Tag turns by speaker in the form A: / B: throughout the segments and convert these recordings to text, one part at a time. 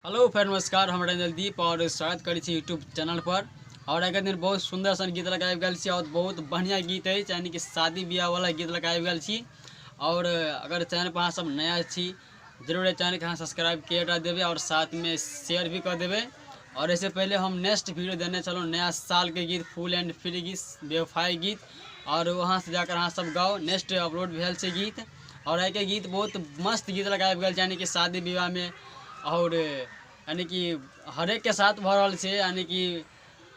A: Hello friend, नमस्कार। हम रंजन दीप और स्वागत करै छी यूट्यूब चैनल पर। और आइके दिन बहुत सुंदर सन गीत लगा आबि गेल छी और बहुत बढ़िया गीत अछि, यानी कि शादी ब्याह वाला गीत लगा आबि गेल छी। और अगर चैनल पर अहाँ सब नया छी, जरूर एहि चैनल के अहाँ सब्सक्राइब कर देबै और साथ में शेयर भी कर देबै। और इससे पहले हम नेक्स्ट वीडियो देने छलहुँ नया साल के गीत, फुल एंड फ्री गीत, बेवफाई गीत, और वहाँ से जाकर अहाँ सब गाओ। नेक्स्ट अपलोड भेल छै गीत। और आइके गीत बहुत मस्त गीत लगा आबि गेल छै, यानी कि शादी विवाह में और यानी कि हरेक के साथ भऽ रहल छै। यानी कि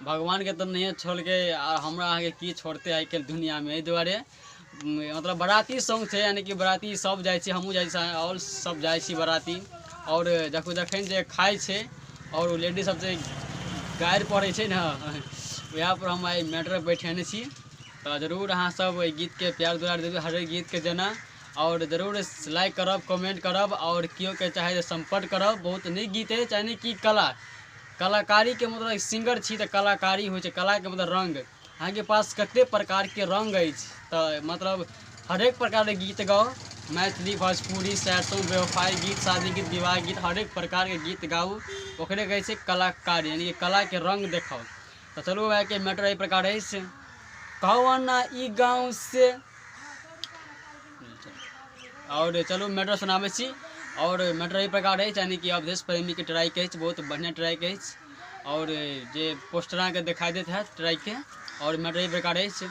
A: भगवान के तऽ नहिए छोड़लकै आ हमरा अहाँके की छोड़तै आइ काल्हि दुनिआँमे। एहि दुआरे मतलब बराती सॉन्ग छै, यानी कि बराती सब जाइ छै, हमहूँ जाइ छी और सब जाइ छी बराती। और जखन जे खाइ छै और ओ लेडीज सब जे गारि पढ़ै छै ने, वएह पर हम आइ मैटर बैठेने छी। तऽ जरूर अहाँ सब एहि गीतके प्यार दुलार देबै हरेक गीतके जेना, और जरूर लाइक करब, कमेंट करब और केओ के चाहे तऽ सम्पर्क करब। बहुत नीक गीत अछि, यानी कि कलाकारीके मतलब सिंगर छी तऽ कलाकारी होइ छै, कलाके मतलब रङ्ग। अहाँके पास कते प्रकारके रङ्ग अछि तऽ मतलब हरेक प्रकारके गीत गाउ, मैथिली, भोजपुरी, सैड सॉन्ग, बेवफाई गीत, शादी गीत, विवाह गीत, हरेक प्रकारके गीत गाउ। ओकरे कहै छै कलाकारी, यानी कि कलाके रङ्ग देखाउ। तऽ चलू आइके मैटर एहि प्रकार अछि। कौन ई गाँव से और चलू मैटर सुनाबै छी। और मैटर एहि प्रकार अछि, यानी कि अवधेश प्रेमीके ट्रैक अछि, बहुत बढ़िआँ ट्रैक अछि और जे पोस्टर अहाँके देखाइ दैत हैत ट्रैकके। और मैटर एहि प्रकार अछि।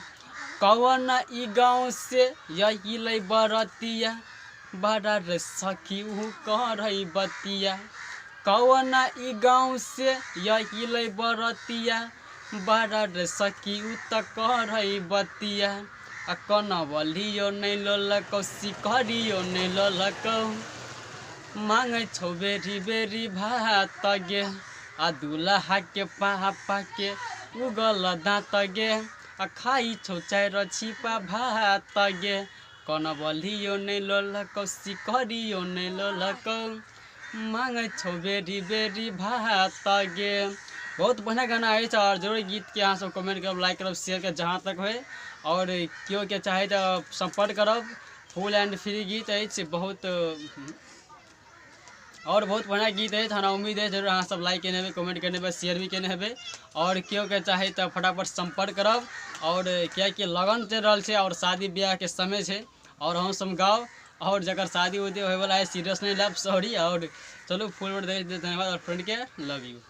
A: कौन ई गाँव से यही लै बरतिया, बड़ा रे सखी उ करै बतिया। कौन ई गाँव से यही लै बरतिया, बड़ा रे सखी उ तऽ करै बतिया। आ कनवलियो नहि लोलकौ, सिकरियो नहि लोलकौ, मांगै छौ बेरी बेरी भात गे। आ दुल्हा के पापा के उगल दाँत गे, आ खाइ छौ चारि छिपा भात गे। कनवलियो नहि लोलकौ, सिकरियो नहि लोलकौ, मांगै छौ बेरी बेरी भात गे। बहुत बढ़िया गाना अछि और जरूर गीतके अहाँ सब कमेंट करब, लाइक करब, शेयर करब जहाँ तक होय। और केओ के चाहे तऽ सम्पर्क करब। फुल एंड फ्री गीत अछि बहुत और बहुत बढ़िया गीत अछि। हमरा उम्मीद अछि जरूर अहाँ सब लाइक केने हेबै, कमेंट केने हेबै, शेयर भी केने हेबै। और केओ के चाहे तऽ फटाफट सम्पर्क करब। और कियाकि लगन चलि रहल छै और शादी ब्याहके समय छै और अहूँ सब गाउ। और जकर शादी उदी होयवला है, सीरियस नहीं लेब, सॉरी। और चलू फुल वोट दे धन्यवाद और फ्रेंड के लव you.